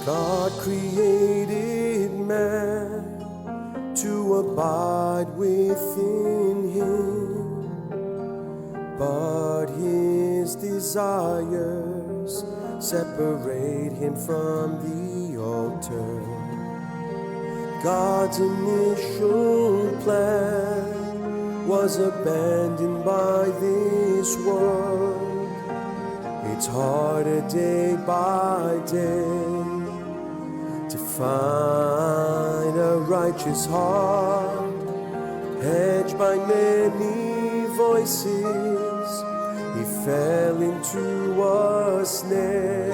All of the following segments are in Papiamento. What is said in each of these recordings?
God created man to abide within him, but his desires separate him from the altar. God's initial plan was abandoned by this world. It's harder day by day to find a righteous heart, hedged by many voices. He fell into a snare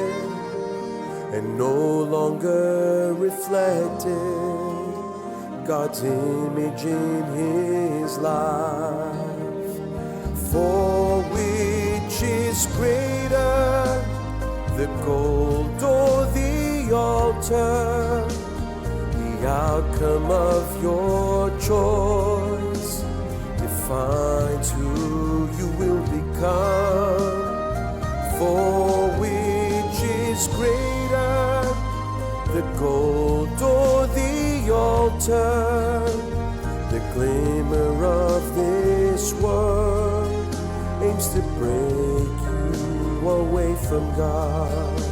and no longer reflected God's image in his life. For which is greater, the gold or the altar? The outcome of your choice defines who you will become. For which is greater, the gold or the altar? The glimmer of this world aims to break you away from God.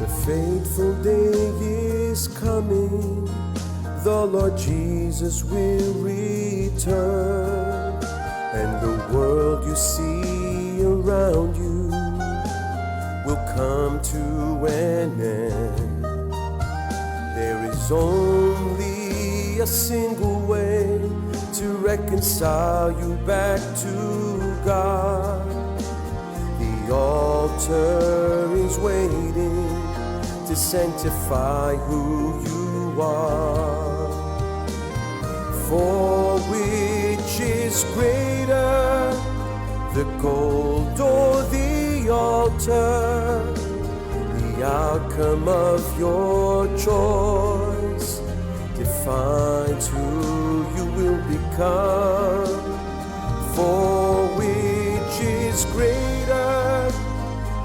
The fateful day is coming, the Lord Jesus will return, and the world you see around you will come to an end. There is only a single way to reconcile you back to God. The altar is waiting to sanctify who you are. For which is greater, the gold or the altar? The outcome of your choice defines who you will become. For which is greater,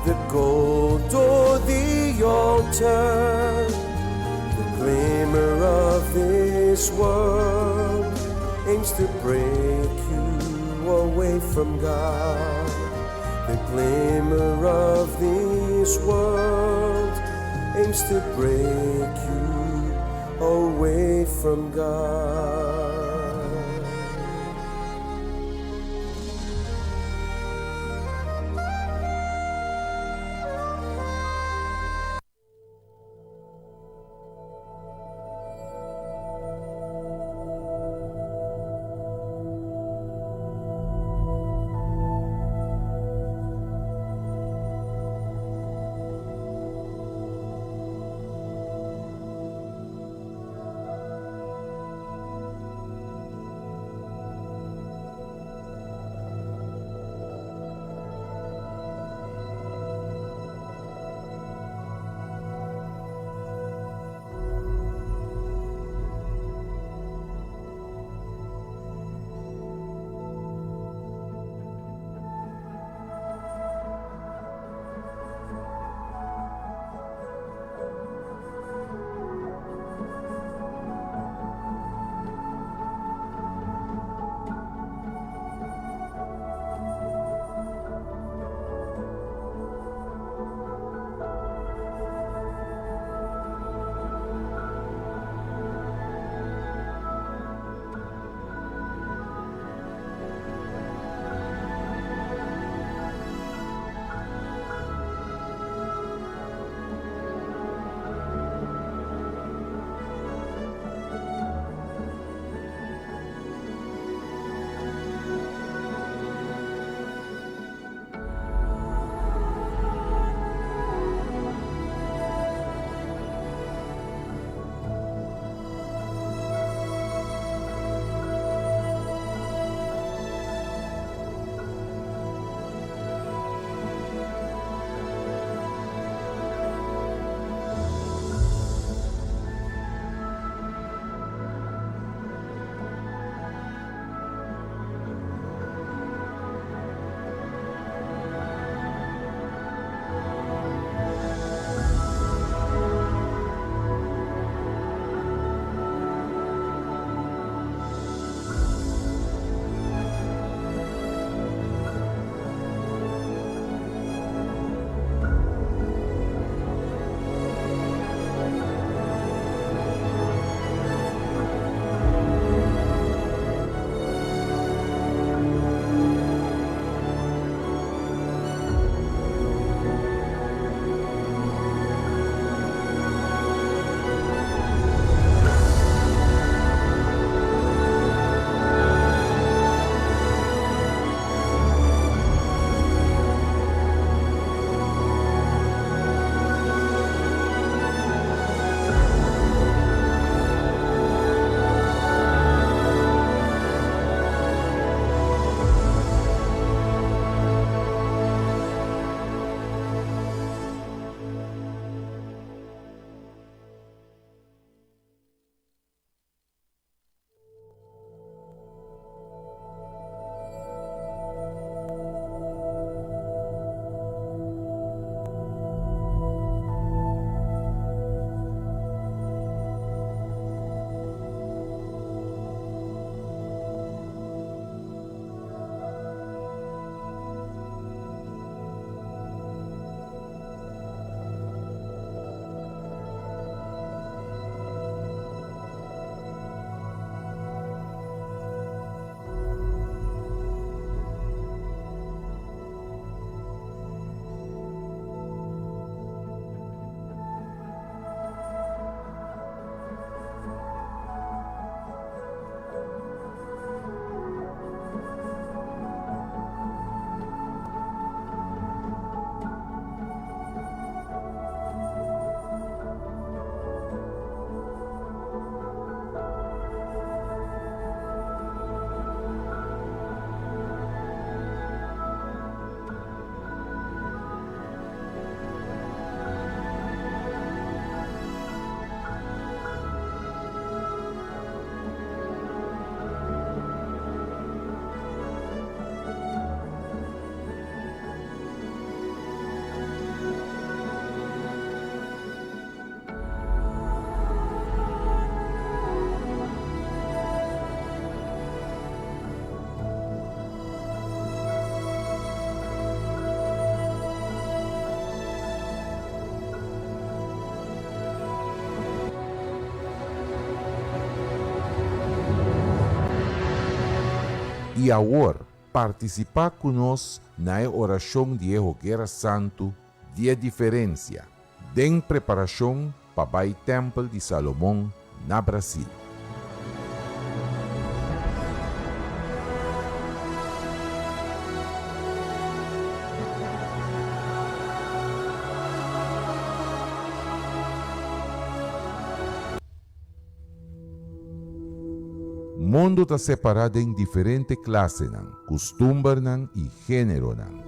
the gold or the altar? The glimmer of this world aims to break you away from God. The glimmer of this world aims to break you away from God. I awor, partisipá ku nos na e orashon di e Hoguera Santu di e Diferensia, den preparashon pa bai Tèmpel di Salomon na Brasil. Mundu ta separá den diferente klasenan, kustumbernan i géneronan.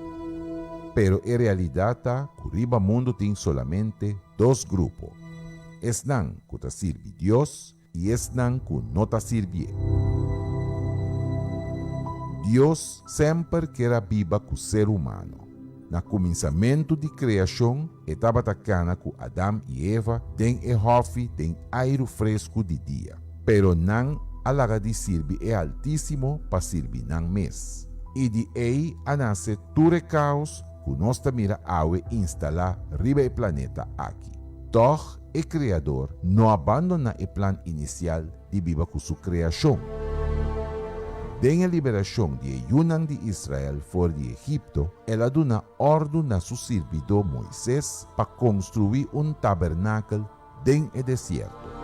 Pero e realidat ta ku riba mundu tin solamente dos grupo, esnan ku ta sirbi Dios i esnan ku no ta sirbié. Dios semper ker a biba ku ser humano. Na kuminsamentu di kreashon e tabata kana ku Adam i Eva den e hòfi den airu fresku di dia. Pero nan a laga di sirbi e Altísimo pa sirbi nan mes. I di ei a nase tur e kaos ku nos ta mira awe instalá riba e planeta aki. Tòg e Kreador no a bandoná e plan inisial di biba ku su kreashon. Den e liberashon di e yunan di Israel for di Egipto, el a duna òrdu na su sirbidó Moises pa konstruí un tabernakel den e desierto.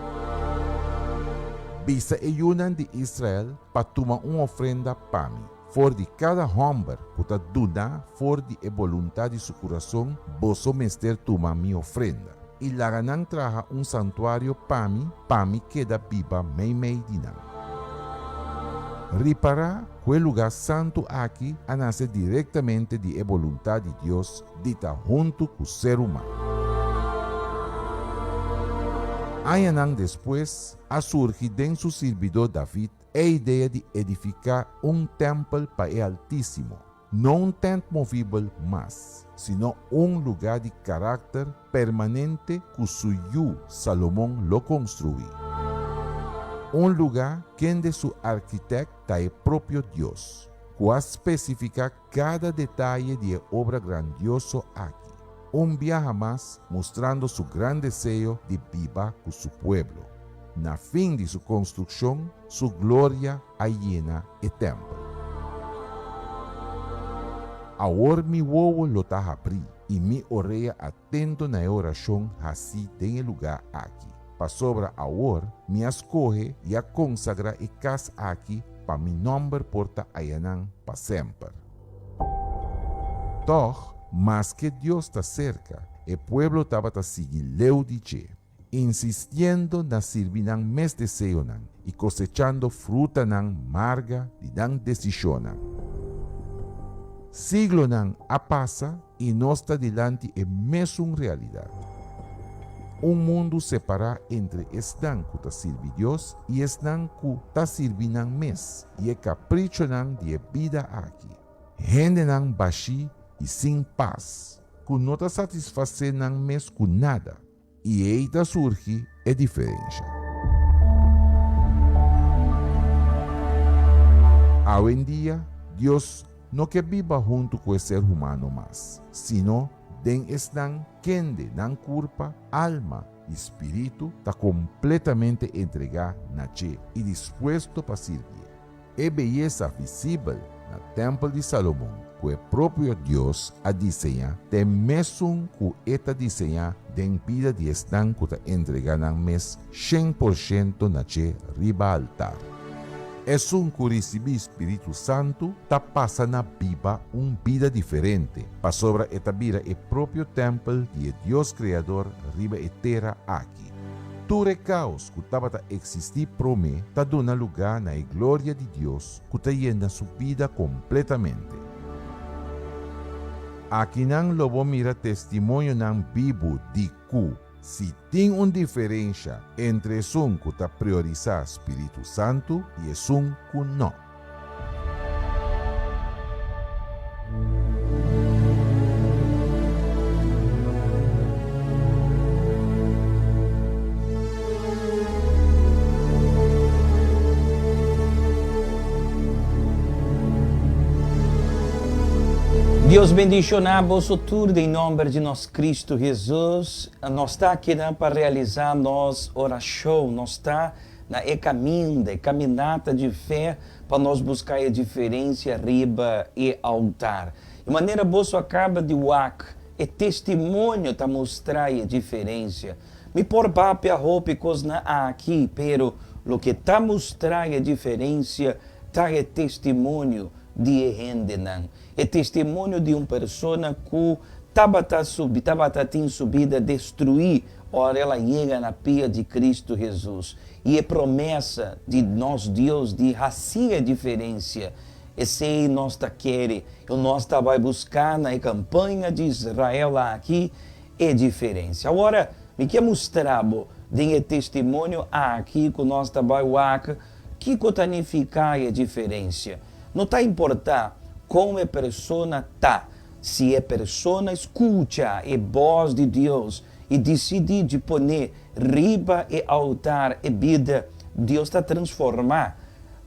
Bisa e yunan di Israel pa tuma un ofrenda pa mi. For di kada hòmber ku ta duna for di e boluntat di su kurason, boso mester tuma mi ofrenda. I laga nan traha un santuario pa mi, pa mi keda biba meimei di nan. Ripará ku e lugá santu aki a nase direktamente di e boluntat di Dios di ta huntu ku ser humano. Añanan despues a surgi den su sirbidó David E idea di edifiká un tèmpel pa e Altísimo, no un tènt movibel mas, sino un lugá di karakter permanente ku su yu Salomon lo konstruí. Un lugá kende su arkitèkt ta e propio Dios, ku a spesifiká kada detaye di e obra grandioso aki, un biaha mas mustrando su gran deseo di biba ku su pueblo. Na fin di su konstrukshon, su gloria a yena e tèmpel. Awor mi wowo lo ta habrí i mi orea atento na e orashon hasí den e lugá aki, pasobra awor mi a skohe i a konsagrá e kas aki pa mi nòmber por ta ayanan pa semper. Tòg, maske Dios ta serka, e pueblo tabata sigui leu di dje, insistiendo na sirbi nan mes deseonan i kosechando frutanan marga di nan desishonnan. Siglonan a pasa i nos ta dilanti e mesun realidat. Un mundu separá entre esnan ku ta sirbi Dios i esnan ku ta sirbi nan mes i e kaprichonan di e bida aki. Hendenan bashí i sin pas, ku no ta satisfasé nan mes ku nada. I ei ta surgi e diferensha. Awendia, Dios no ke biba huntu ku e ser humano mas, sino den esnan kende nan kurpa, alma i spiritu ta kompletamente entregá na dje i dispuesto pa sirbié. E beyesa visibel na tèmpel di Salomon ku e propio Dios a diseñá ta e mesun ku e ta diseñá den bida di esnan ku ta entregá nan mes 100% na dje riba altar. Esun ku risibí spiritu santu ta pasa na biba un bida diferente pasobra e ta bira e propio tèmpel di e Dios Kreador riba e tera aki. Tur e kaos ku tabata eksistí promé ta duna lugá na e gloria di Dios ku ta yena su bida kompletamente. Akinan lo bo mira testimonionan bibu di ku si tin un diferensha entre esun ku ta priorisá spiritu santu i esun ku nò. Dios bendiciona boso tur den nomber di nos Cristo Jesus. Nos ta akinan pa realisa nos oracion. Nos ta. na e kaminda, e kaminata di fe pa nos buska e diferensia riba e altar. I manera boso a kaba di wak, e testimonio ta mustra e diferensia. Mi por papia hopi kosnan aki, pero loke ta mustra e diferensia ta e testimonio di e hendenan. E testimonio di un persona ku tabata su tabata tin su bida destruí ora el a yega na pia di Kristu Hesus. I e promesa di nos Dios di hasi e diferensia, esei nos ta kere i nos ta bai buska na e kampaña di Israel aki e diferensia. Awor, mi ke mustra bo den e testimonio aki ku nos ta bai wak kiko ta nifiká e diferensia. No ta importá kon e persona ta, si e persona skucha e bos di Dios i disidí di pone riba e altar e bida, Dios ta transformá.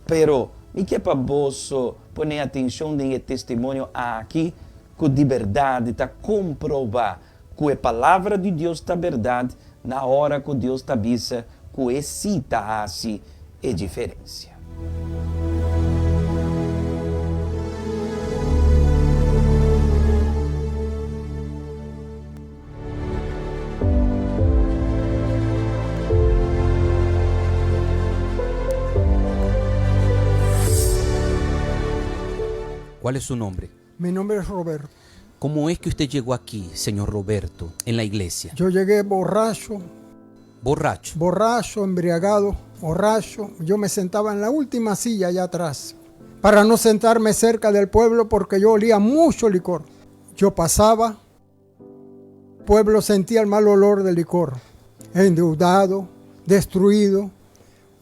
Pero, mi ke pa boso pone atenshon den e testimonio aki ku di bèrdat ta komprobá ku e Palabra di Dios ta bèrdat na ora ku Dios ta bisa ku e sí ta hasi e diferensia. ¿Cuál es su nombre? Mi nombre es Roberto. ¿Cómo es que usted llegó aquí, señor Roberto, en la iglesia? Yo llegué borracho. Borracho. Borracho, embriagado, borracho. Yo me sentaba en la última silla allá atrás, para no sentarme cerca del pueblo porque yo olía mucho licor. Yo pasaba, el pueblo sentía el mal olor del licor. Endeudado, destruido,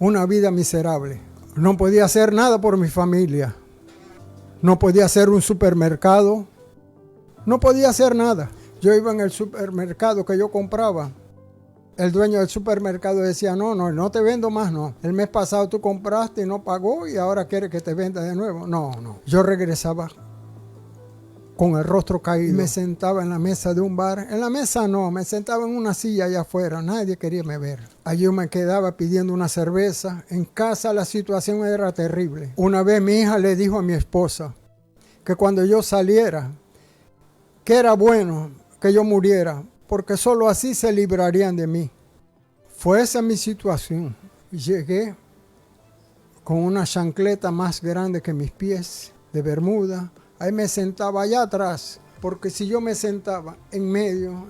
una vida miserable. No podía hacer nada por mi familia. No podía hacer un supermercado. No podía hacer nada. Yo iba en el supermercado que yo compraba. El dueño del supermercado decía, no, no, no te vendo más, no. El mes pasado tú compraste y no pagó y ahora quiere que te venda de nuevo. No, no. Yo regresaba con el rostro caído. Me sentaba en la mesa de un bar. En la mesa no, me sentaba en una silla allá afuera. Nadie quería me ver. Allí yo me quedaba pidiendo una cerveza. En casa la situación era terrible. Una vez mi hija le dijo a mi esposa que cuando yo saliera, que era bueno que yo muriera, porque solo así se librarían de mí. Fue esa mi situación. Llegué con una chancleta más grande que mis pies, de bermuda. Ahí me sentaba allá atrás, porque si yo me sentaba en medio,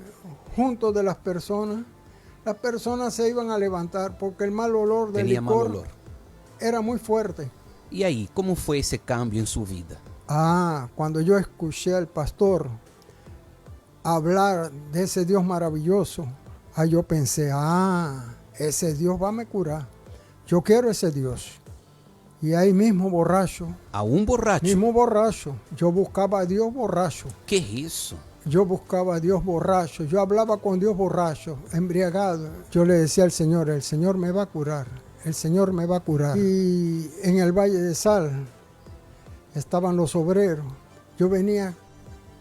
junto de las personas, las personas se iban a levantar porque el mal olor del Tenía mal licor olor. era muy fuerte. ¿Y ahí, cómo fue ese cambio en su vida? Ah, cuando yo escuché al pastor hablar de ese Dios maravilloso, ahí yo pensé, ah, ese Dios va a me curar. Yo quiero ese Dios. Y ahí mismo borracho. ¿Aún borracho? Mismo borracho. Yo buscaba a Dios borracho. ¿Qué es eso? Yo buscaba a Dios borracho. Yo hablaba con Dios borracho, embriagado. Yo le decía al Señor, el Señor me va a curar. El Señor me va a curar. Y en el Valle de Sal estaban los obreros. Yo venía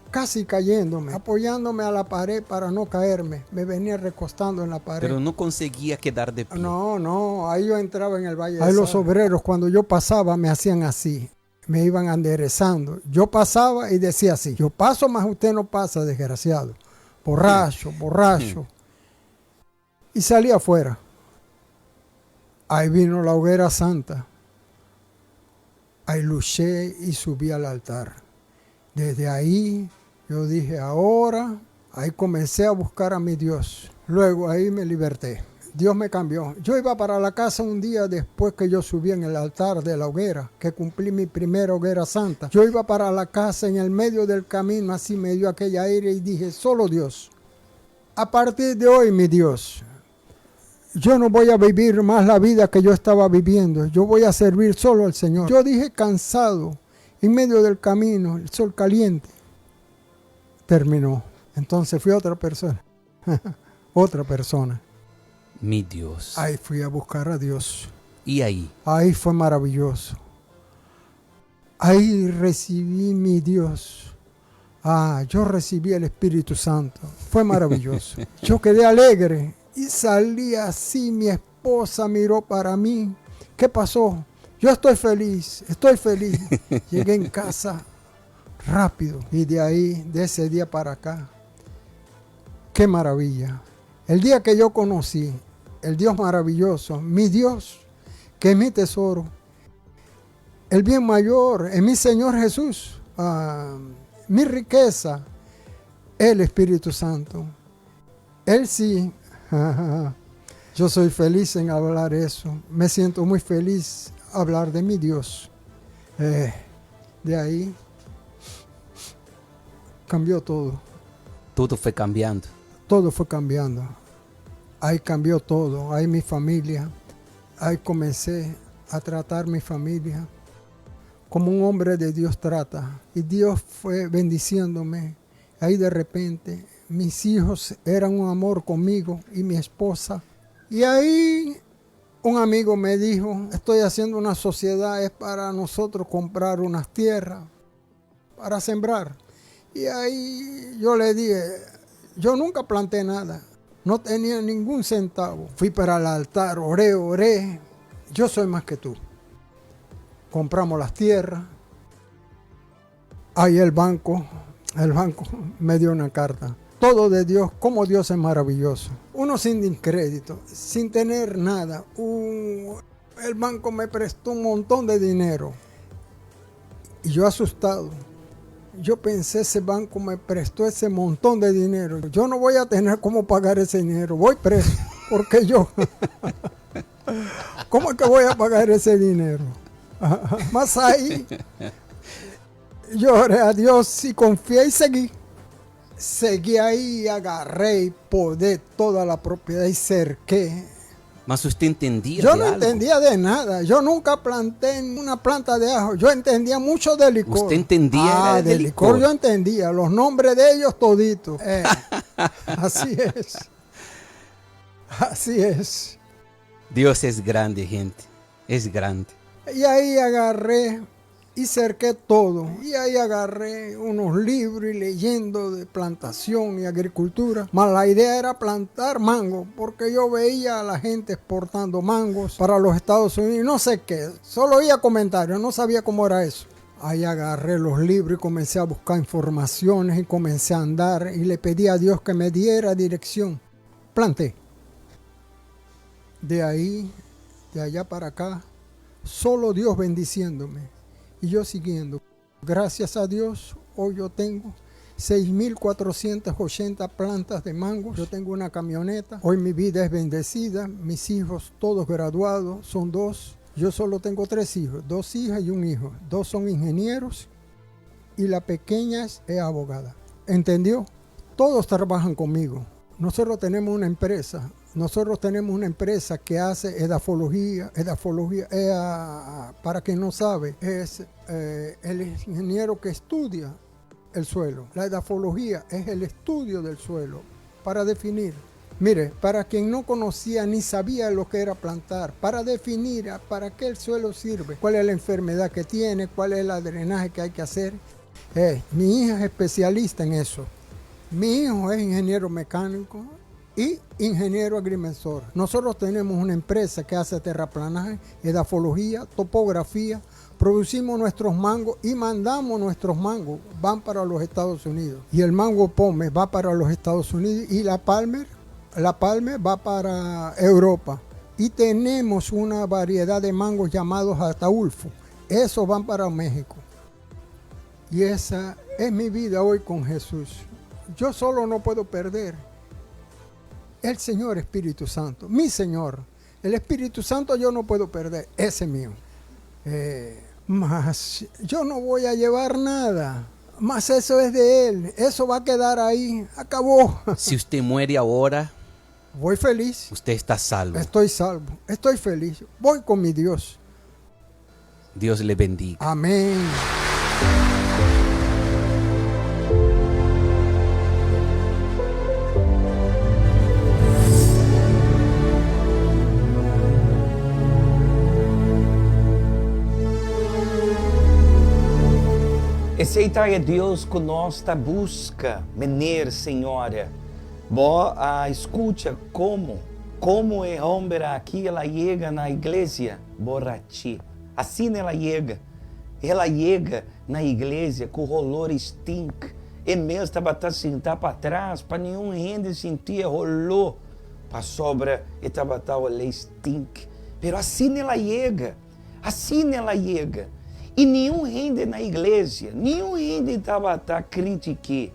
casi cayéndome, apoyándome a la pared para no caerme. Me venía recostando en la pared. Pero no conseguía quedar de pie. No, no, ahí yo entraba en el Valle de Ahí los obreros, cuando yo pasaba, me hacían así. Me iban enderezando. Yo pasaba y decía así, yo paso, más usted no pasa, desgraciado. Borracho, borracho. Y salí afuera. Ahí vino la hoguera santa. Ahí luché y subí al altar. Desde ahí yo dije, ahora, ahí comencé a buscar a mi Dios. Luego ahí me liberté. Dios me cambió. Yo iba para la casa un día después que yo subí en el altar de la hoguera, que cumplí mi primera hoguera santa. Yo iba para la casa en el medio del camino, así me dio aquel aire y dije, solo Dios. A partir de hoy, mi Dios, yo no voy a vivir más la vida que yo estaba viviendo. Yo voy a servir solo al Señor. Yo dije cansado, en medio del camino, el sol caliente. Terminó. Entonces fui otra persona. Otra persona. Mi Dios. Ahí fui a buscar a Dios. ¿Y ahí? Ahí fue maravilloso. Ahí recibí mi Dios. Ah, yo recibí el Espíritu Santo. Fue maravilloso. Yo quedé alegre y salí así, mi espalda esposa miró para mí. ¿Qué pasó? Yo estoy feliz, estoy feliz. Llegué en casa rápido. Y de ahí, de ese día para acá, qué maravilla. El día que yo conocí el Dios maravilloso, mi Dios, que es mi tesoro, el bien mayor es mi Señor Jesús, ah, mi riqueza, el Espíritu Santo. Él sí, yo soy feliz en hablar eso, me siento muy feliz hablar de mi Dios. Eh, de ahí cambió todo. Todo fue cambiando. Todo fue cambiando. Ahí cambió todo, ahí mi familia, ahí comencé a tratar mi familia como un hombre de Dios trata. Y Dios fue bendiciéndome. Ahí de repente mis hijos eran un amor conmigo y mi esposa. Y ahí un amigo me dijo, estoy haciendo una sociedad, es para nosotros comprar unas tierras para sembrar. Y ahí yo le dije, yo nunca planté nada, no tenía ningún centavo. Fui para el altar, oré, oré, yo soy más que tú. Compramos las tierras. Ahí el banco, el banco me dio una carta. Todo de Dios, como Dios es maravilloso. Uno sin crédito, sin tener nada. el banco me prestó un montón de dinero. Y yo asustado. Yo pensé, ese banco me prestó ese montón de dinero. Yo no voy a tener cómo pagar ese dinero. Voy preso, porque yo... ¿Cómo es que voy a pagar ese dinero? Más ahí, yo oré a Dios y confié y seguí. Seguí ahí, agarré y podé toda la propiedad y cerqué. Mas usted entendía Yo de no algo. entendía de nada. Yo nunca planté una planta de ajo. Yo entendía mucho de licor. Usted entendía Ah, era de de licor. licor. yo entendía. Los nombres de ellos toditos. Eh, así es. Así es. Dios es grande, gente. Es grande. Y ahí agarré y cerqué todo. Y ahí agarré unos libros y leyendo de plantación y agricultura. Mas la idea era plantar mango, porque yo veía a la gente exportando mangos para los Estados Unidos. No sé qué, solo oía comentarios, no sabía cómo era eso. Ahí agarré los libros y comencé a buscar informaciones y comencé a andar y le pedí a Dios que me diera dirección. Planté. De ahí, de allá para acá, solo Dios bendiciéndome y yo siguiendo. Gracias a Dios, hoy yo tengo 6.480 plantas de mangos. Yo tengo una camioneta. Hoy mi vida es bendecida. Mis hijos todos graduados, son dos. Yo solo tengo tres hijos, dos hijas y un hijo. Dos son ingenieros y la pequeña es abogada. ¿Entendió? Todos trabajan conmigo. Nosotros tenemos una empresa. Nosotros tenemos una empresa que hace edafología. Edafología, para quien no sabe, es el ingeniero que estudia el suelo. La edafología es el estudio del suelo para definir. Mire, para quien no conocía ni sabía lo que era plantar, para definir para qué el suelo sirve, cuál es la enfermedad que tiene, cuál es el drenaje que hay que hacer. Mi hija es especialista en eso. Mi hijo es ingeniero mecánico y ingeniero agrimensor. Nosotros tenemos una empresa que hace terraplanaje, edafología, topografía. Producimos nuestros mangos y mandamos nuestros mangos. Van para los Estados Unidos. Y el mango Pome va para los Estados Unidos y la Palmer, la Palmer va para Europa. Y tenemos una variedad de mangos llamados Ataulfo. Esos van para México. Y esa es mi vida hoy con Jesús. Yo solo no puedo perder el Señor Espíritu Santo, mi Señor. El Espíritu Santo yo no puedo perder, ese es mío. Mas yo no voy a llevar nada, mas eso es de Él, eso va a quedar ahí, acabó. Si usted muere ahora, Voy feliz. Usted está salvo. Estoy salvo, estoy feliz, voy con mi Dios. Dios le bendiga. Amén. Esey ta e Dios cu nos ta busca, meneer, señora. Bo a scucha como. Como e homber aki el a yega na iglesia? Borachí. Asina el a yega. El a yega na iglesia ku holor stink. E mes tabata sintá patras pa niun hende sinti e holó, pasobra e tabata olé stink. Pero asina el a yega. Asina el a yega. I niun hende na iglesia, niun hende tabata kritik'é.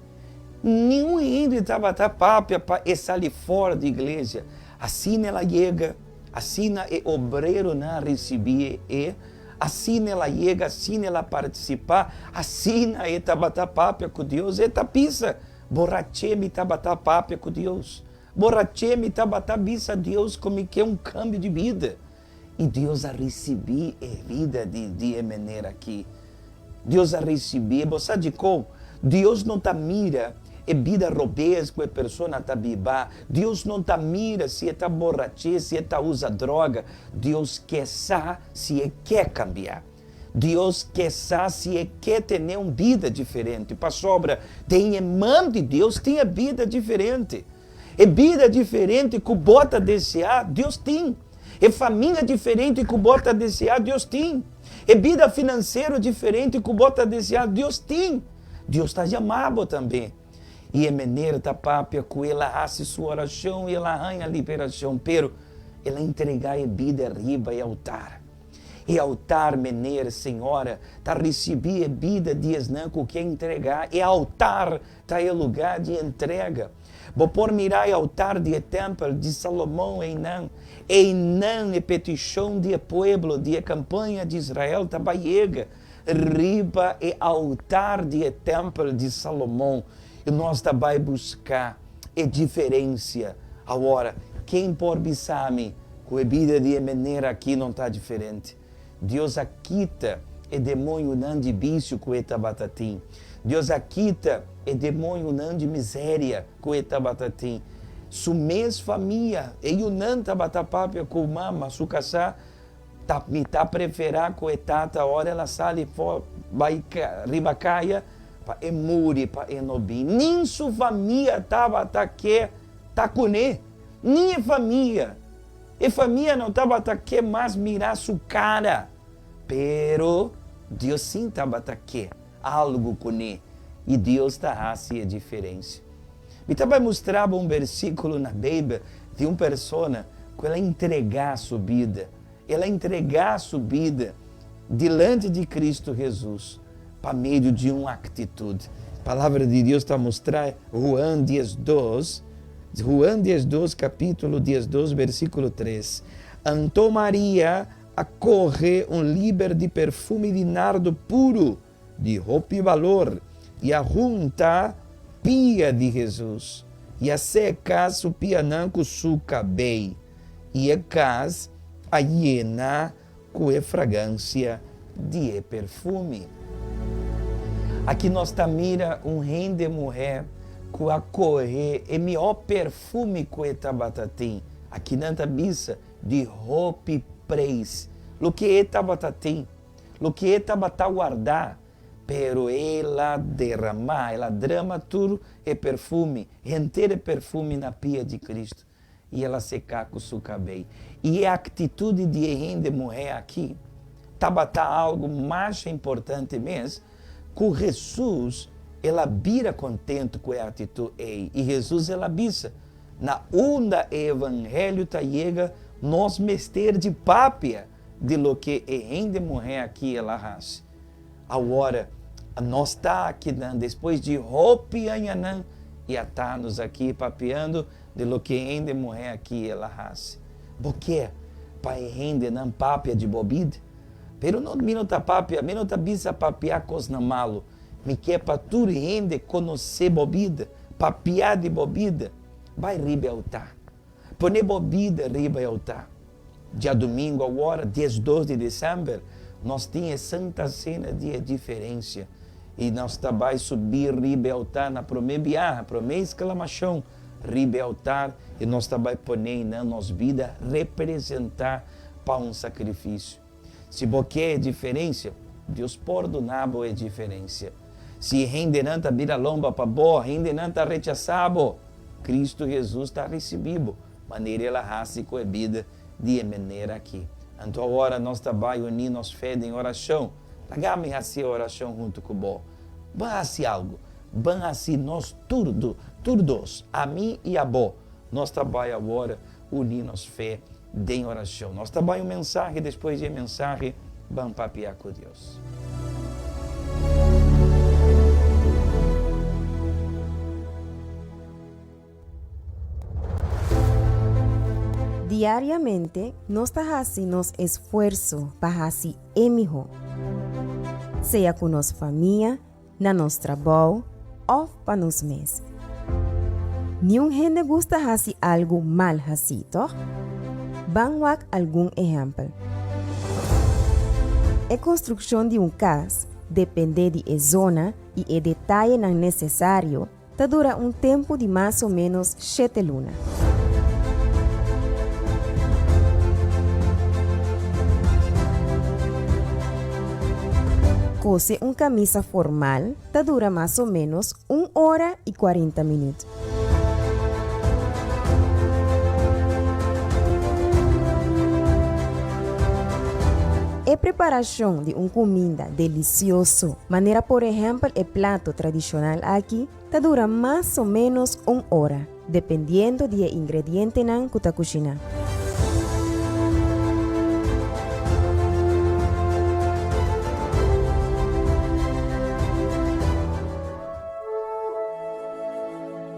Niun hende tabata papia pa e sali for di iglesia. Asina el a yega, asina e obreronan a risibié e, asina el a yega, asina el a partisipá, asina e tabata papia ku Dios. E ta bisa, Borach'é mi tabata papia ku Dios. Borach'é mi tabata bisa Dios ku mi ke un kambio di bida. I Dios a risibí e vida di di e manera akí. Dios a risibí. Bo sa dikon? Dios no ta mira e bida robes ku e persona ta biba. Dios no ta mira si e ta borach'é, si e ta usa droga. Dios ke sa si e ke kambia. Dios ke sa si e ke tene un bida diferente. Pasobra den e man di Dios tin e bida diferente. E bida diferente ku bo ta deseá, Dios tin. E famia diferente ku bo ta deseá, Dios tin. E bida finansero diferente ku bo ta deseá, Dios tin. Dios ta yamá bo tambe. I e mener ta papia ku el a hasi su orashon i el a haña liberashon, pero el a entregá e bida riba e altar. E altar, mener, señora, ta risibí e bida di esnan ku ke entregá. E altar ta e lugá di entrega. Bo por mira e altar di e tèmpel di Salomon einan. Einan e petishon di e pueblo di e kampaña di Israel ta bai yega riba e altar di e tèmpel di Salomon. I nos ta bai buska e diferensia. Awor, ken por bisa mi ku e bida di e manera aki no ta diferente? Dios a kita e demoñonan di bisio ku e tabata tin. Dios a kita e demoñonan di miseria ku e tabata tin. Su mes famia, e yunan tabata papia ku mama, su kasá, ta mi ta preferá ku e tata ora el a sali for bai riba kaya pa e muri pa e no bin. Nin su famia tabata ke ta kuné, nin e famia. E famia no tabata ke mas mira su kara, pero Dios sin tabata ke algu kuné, i Dios ta hasi e diferensia. Mi ta bai mustra bo un bersíkulo na Beibel di un persona ku el a entregá su bida, el a entregá su bida dilanti di Kristu Hesus pa medio di un aktitut. Palabra di Dios ta mustra Juan 12, Juan 12, kapítulo 12, versíkulo 3, Anto Maria a kohe un liber di perfume di nardo puru, di hopi balor, i a hunta pia di Hesus, i a seka su pianan ku su kabei, i e kas a yena ku e fragansia di e perfume. Aki nos ta mira un hende muhé ku a kohe e mihó perfume ku e tabata tin. Aki nan ta bisa di hopi preis loke e tabata tin, loke e tabata wardá, pero el a derramá, el a drama tur e perfume, henter e perfume na pia di Cristo. I el a seká ku su kabei. I e aktitut di e hende muhé akí tabata algu masha importante mes, ku Hesus el a bira kontentu ku e aktitut ei. I Hesus el a bisa, Na unda e evangelio ta yega, nos mester di papia di loke e hende muhé akí el a hasi. Awor, nos ta akinan despues di hopi añanan i a ta nos aki papiando di loke hende muhé aki el a hasi. Bo ke pa e hendenan papia di bo bida? Pero no, mi no ta papia, mi no ta bisa papia kosnan malu. Mi ke pa tur hende konosé bo bida, papia di bo bida. Bai riba e altar. Pone bo bida riba e altar. Djadumingu awor, 12 di desèmber, nos tin e Santa Sena di e Diferensia i nos ta bai subi riba e altar na promé biaha, promé esklamashon riba e altar i nos ta bai pone einan nos bida representá pa un sakrifisio. Si bo ke e diferensia, Dios por duna bo e diferensia. Si e hendenan ta bira lomba pa bo, hendenan ta rechasá bo, Kristu Hesus ta risibí bo. Manera el a hasi ku e bida di e manera aki. Anto awor nos ta bai uní nos fe den orashon. Laga mi hasi e orashon huntu ku bo. Ban hasi algu. Ban hasi nos tur tur dos, ami i abo. Nos ta bai awor uní nos fe den orashon. Nos ta bai un mensahe, despues di e mensahe ban papia ku Dios. Diariamente nos ta hasi nos esfuerso pa hasi e mihó, sea ku nos famia, na nos trabou òf pa nos mes. Niun hende gusta hasi algu mal hasí, tòg? Ban wak algun ehèmpel. E konstrukshon di un kas dependé di e zona i e detayenan nesesario, Ta dura un tempu di mas o ménos shete luna. Kose un kamisa formal ta dura mas o ménos un ora i kuarenta minüt. E preparashon di un kuminda delisioso, manera por ehèmpel e plato tradishonal aki, ta dura mas o ménos un ora, dependiendo di e ingredientenan ku ta kushiná.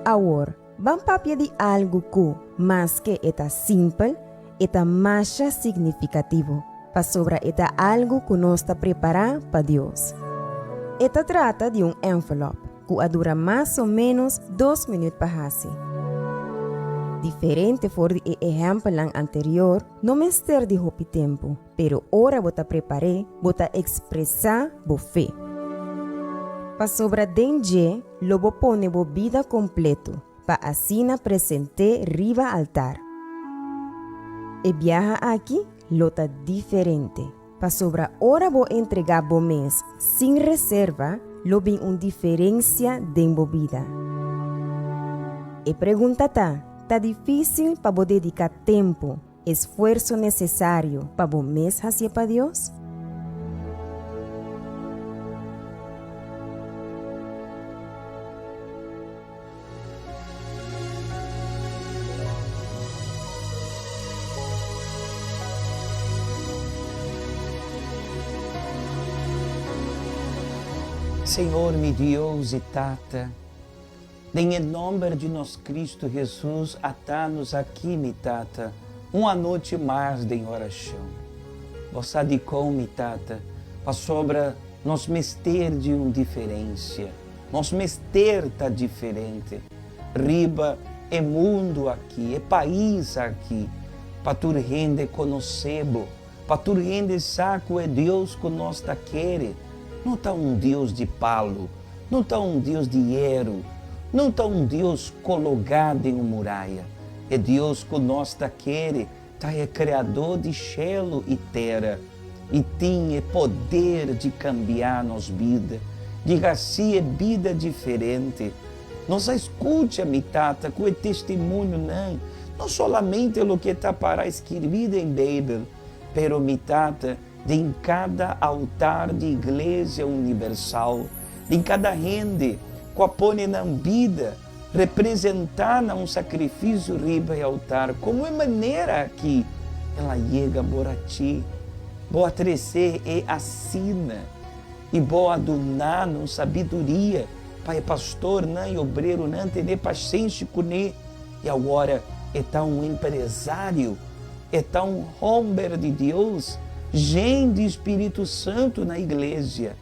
Awor, ban papia di algu ku, maske e ta simpel, e ta masha signifikativo, pasobra e ta algu ku nos ta prepará pa Dios. E ta trata di un ènvelòp. ku a dura mas o ménos dos minüt pa hasi. Diferente for di e ehèmpelnan anterior, no mester di hopi tempu, pero ora bo ta prepar'é, bo ta ekspresá bo fe. Pasobra den dje lo bo pone bo bida kompleto, pa asina present'é riba altar. E biaha aki lo ta diferente. Pasobra ora bo entregá bo mes sin reserva, lo bin un diferensia den bo bida. E pregunta ta, Ta difísil pa bo dediká tempu, esfuerso nesesario pa bo mes hasié pa Dios? Señor mi Dios y Tata, den e nomber di nos Cristo Jesus ata nos aki mi Tata un anochi mas den oracion. Bo sa dicon mi Tata, pasobra nos mester di un diferencia. Nos mester ta diferente riba e mundu aki, e pais aki, pa tur hende konosé bo, pa tur hende sa ku e Dios ku nos ta kere no ta un Dios di palu, no ta un Dios di yeru, no ta un Dios kologá den un muraya. E Dios ku nos ta kere ta e Kreadó di shelu i tera i tin e poder di kambiá nos bida, di hasi e bida diferente. Nos a skucha, mi Tata, ku e testimonionan, no solamente loke ta pará skirbí den Beibel, pero, mi Tata, den kada altar di Iglesia Universal, den kada hende ku a pone nan bida Representá na un sakrifisio riba e altar. Komo e manera aki el a yega borachí? Bo a tresé e asina i bo a duná nos sabiduria pa e pastornan i obreronan tene pasenshi kuné. I awor e ta un empresario, e ta un hòmber di Dios, yen di Spiritu Santu na iglesia.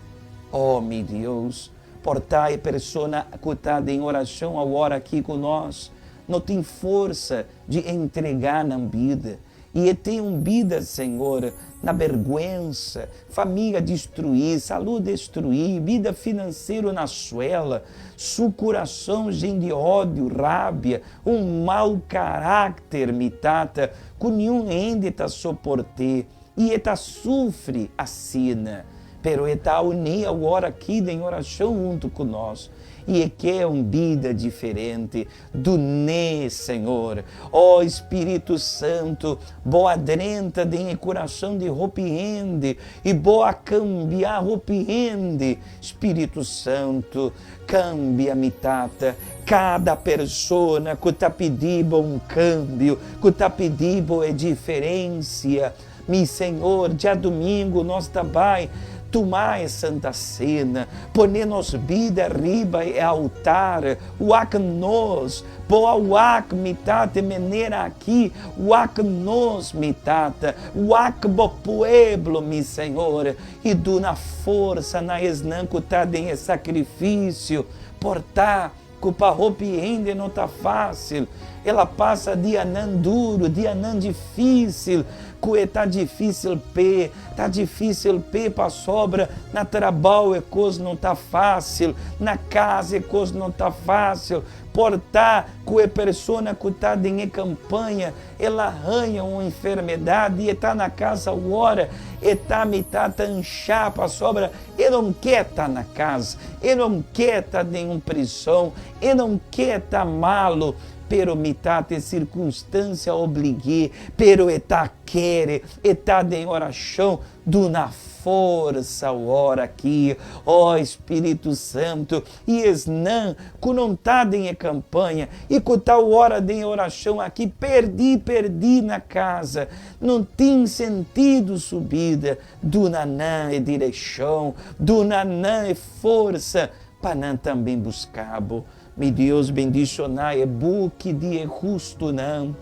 O mi Dios! Por ta e persona ku ta den orashon awor aki ku nos no tin forsa di entregá nan bida, i e tin un bida, Señor, na bergwensa, famia destruí, salú destruí, bida finansero na suela, su kurason jen di ódio, rabia, un mal karakter, mi Tata, ku niun hende ta soport'é. I e ta sufri asina, pero e ta uní awor aki den orashon huntu ku nos. I e ke un bida diferente. Dun'é, Señor. O Spiritu Santu, Bo a drenta den e kurason di hopi hende i Bo a kambia hopi hende. Spiritu Santu, kambia mi Tata, kada persona ku ta pidi Bo un kambio, ku ta pidi Bo e diferensia. Mi Señor, djadumingu nos ta bai tuma e Santa Cena, pone nos bida riba e altar, wak nos, bo a wak mi Tata e menera aki, wak nos, mi Tata, wak bo pueblo, mi Señor, i duna forsa na esnan ku ta den e sakrifisio, por ta ku pa hopi hende no ta fásil. El a pasa dianan duru, dianan difísil, ku e ta difísil p'e, ta difísil p'e pasobra na trabou e kos no ta fásil, na kas e kos no ta fásil. Por ta ku e persona ku ta den e kampaña, el a haña un enfermedat i e ta na kas awor, e ta mitá ta anshá pasobra E non ke ta na kas, e non ke ta den un prison, e non ke ta malu, pero mi ta te sirkunstansia oblig'é, pero e ta kere, e ta den orashon, duna forsa awor aki, o Spiritu Santu, I esnan ku non ta den e kampaña i ku ta ora den e orashon aki perdí perdí na kasa, no tin sentidu su bida. Duna nan e direkshon, duna nan e forsa pa nan tambe buska bo. Mi Dios, bendishoná e buki di e hustunan.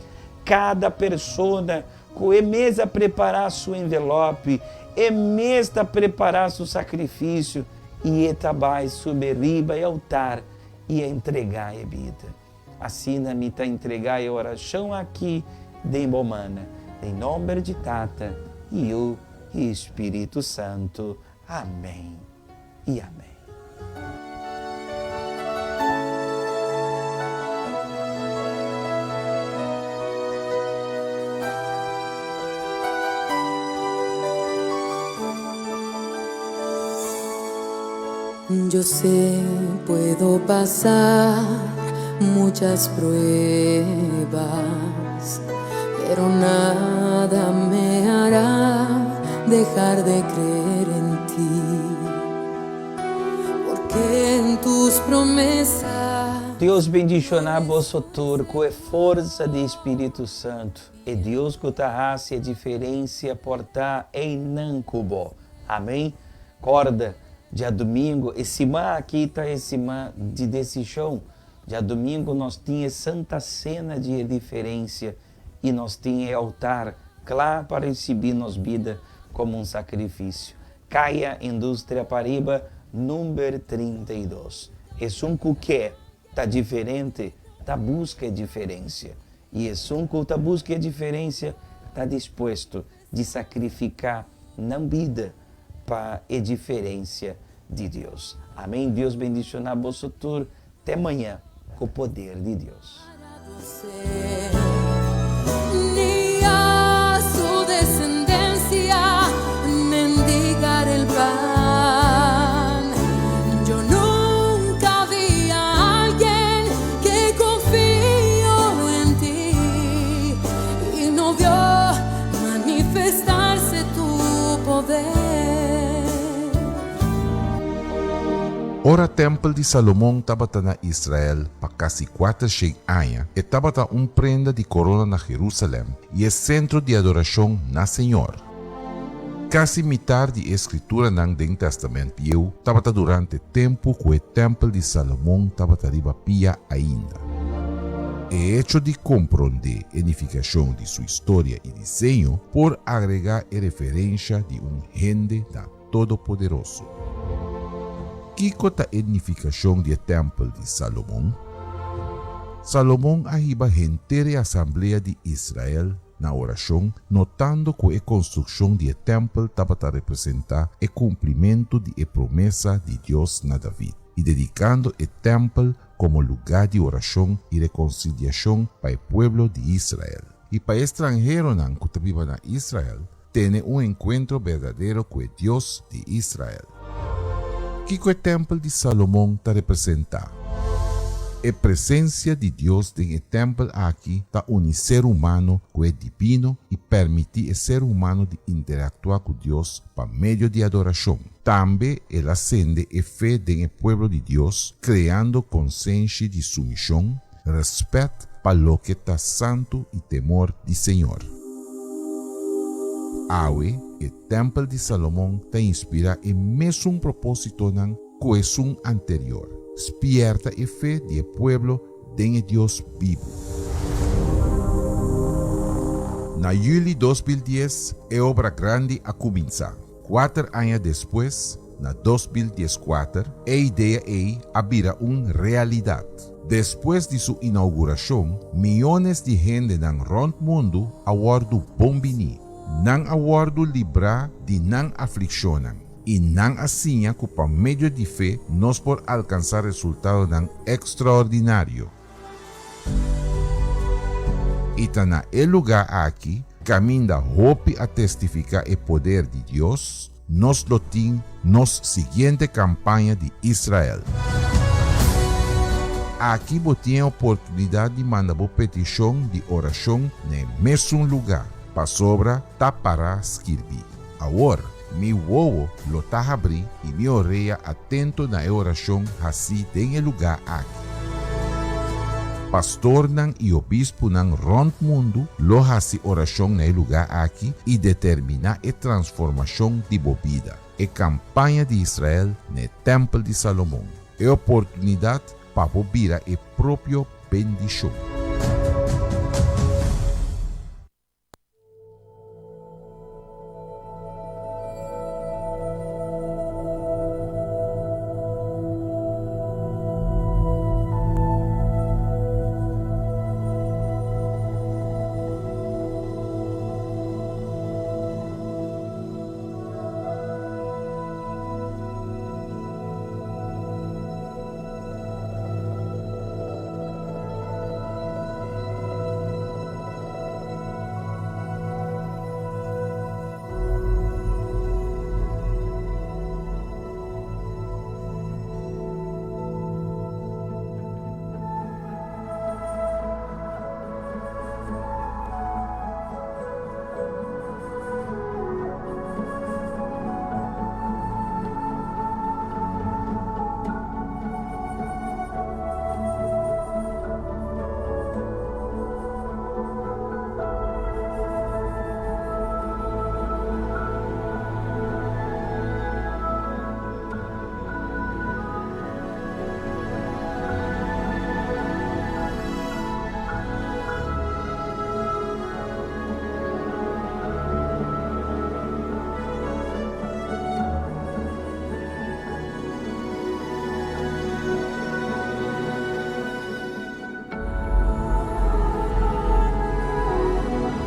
Kada persona ku e mes a prepará su envelòpi, e mes ta prepará su sakrifisio i e ta bai sube riba e altar i a entregá e bida. Asina mi ta entregá e orashon aki den bo mana, den nòmber di Tata, Yu i Spiritu Santu. Amèn i amèn. Yo sé, puedo pasar muchas pruebas, pero nada me hará dejar de creer en ti, porque en tus promesas. Dios bendiciona boso tur cu e forsa di Spiritu Santo. E Dios cu ta haci e diferencia por ta eynan cu bo. Amen. Corda, djadumingo, e siman aki ta e siman di decision. Djadumingo nos tin e Santa Cena di e diferencia y nos tin e altar cla pa ricibi nos bida como un sacrificio. Caya Industria Pariba, number 32. Esun cu ke ta diferente ta busca e diferencia y esun cu ta busca e diferencia ta dispuesto di sacrifica nan bida pa e diferencia di Dios. Amen Dios bendiciona boso tur te maña cu poder di Dios. Ni a su descendencia mendigar el pan. Yo nunca vi a alguien que confió en ti y no vio manifestarse tu poder. Ora tèmpel di Salomon tabata na Israel pa kasi kuatershen aña, e tabata un prenda di korona na Jerusalèm i e sentro di adorashon na Señor. Kasi mitar di e skrituranan den Tèstamènt Bieu tabata durante tempu ku e tèmpel di Salomon tabata riba pia ainda. E echo di komprondé e nifikashon di su historia i diseño por agregá e referensha di un hende na Todopoderoso. Kiko ta e nifikashon di e tèmpel di Salomon? Salomon a hiba henter e asamblea di Israel na orashon, notando ku e konstrukshon di e tèmpel tabata representá e kumplimentu di e promesa di Dios na David, i dedikando e tèmpel komo lugá di orashon i rekonsiliashon pa e pueblo di Israel. I pa e stranheronan ku ta biba na Israel, tene un enkuentro berdadero ku e Dios di Israel. Kiko e tèmpel di Salomon ta representá? E presensia di Dios den e tèmpel aki ta uni ser humano ku e dibino i permití e ser humano di interaktuá ku Dios pa medio di adorashon. Tambe el a sende e fe den e pueblo di Dios, kreando konsenshi di sumishon, rèspèt pa loke ta santu i temor di Señor. Awe, e tèmpel di Salomon ta inspirá e mesun propósitonan ku esun anterior, spièrta e fe di e pueblo den e Dios bibu. Na yüli 2010 e obra grandi a kuminsá. Kuater aña despues, na 2014, e idea ei a bira un realidat. Despues di su inougurashon, miónes di hendenan rònt mundu a wòrdu bon biní. Nan a wòrdu librá di nan aflikshonnan, i nan a siña ku pa medio di fe nos por alkansá resultadonan ekstraordinario. I ta na e lugá aki, kaminda hopi a testifiká e poder di Dios, nos lo tin nos siguiente kampaña di Israel. Aki bo tin e oportunidat di manda bo petishon di orashon na e mesun lugá, pasobra ta pará skirbí. Awor, mi wowo lo ta habrí i mi orea atento na e orashon hasí den e lugá aki. Pastornan i obispunan rònt mundu lo hasi orashon na e lugá aki i determiná e transformashon di bo bida. E kampaña di Israel na e Tèmpel di Salomon, e oportunidat pa bo bira e propio bendishon.